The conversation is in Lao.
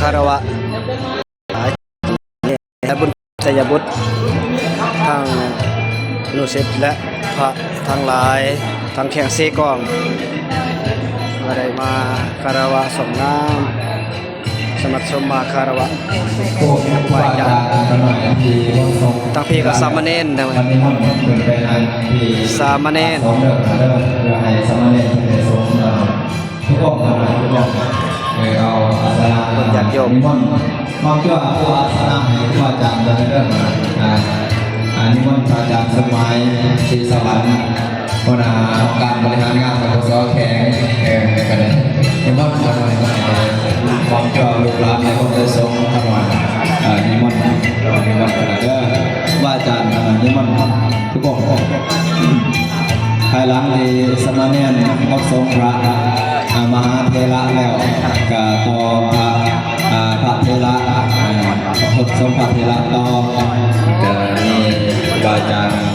ຄາລະວະ ແລະ ບຸນໄຊຍະບຸດ ທັງອະນຸສິດ ແລະ ພະທັງຫຼາຍ ທັງແຂວງເຊກອງ ກໍໄດ້ມາຄາລະວະສົມນາມ ສະໝັກສົມມາຄາລະວະ ຄູບາອາຈານ ທັງພີ້ກໍສາມະເນນ ສາມະເນນ ເພື່ອໃຫ້ສາມະເນນເພິ່ນໄດ້ສົມ ທຸກອົງນະ ທຸກອົງ ເອີ ເອົາອາສະນະ ເພິ່ນຍາດໂຍມ ນິມົນ ມອບຕົວຜູ້ອາສະນະໃຫ້ຄູອາຈານເດີ ອ່າ ອ່າ ນິມົນພະອາຈານສົມໝາຍ ສີສະຫວັນ ຫົວໜ້າຫ້ອງການບໍລິຫານງານ ປກສ ແຂວງ ເອີ ກໍໄດ້ ນິມົນຂ້ານ້ອຍ ມອບຕົວລູກຫຼານໃຫ້ຄົນໄດ້ສົງຂ້ານ້ອຍ ເອີ ນິມົນ ນິມົນຂ້ານ້ອຍເດີ ຄູອາຈານຂ້ານ້ອຍ ນິມົນ ທຸກອົງ ພາຍຫຼັງທີ່ສາມະເນນຮັບສົງພະ ອ່າ ມະຫາເຖລະແລ້ວ ກໍຕໍ່ພະ ອ່າ ພະເຖລະ ອ່າ ຮັບສົງພະເຖລະຕໍ່ ກໍມີຄູບາອາຈານ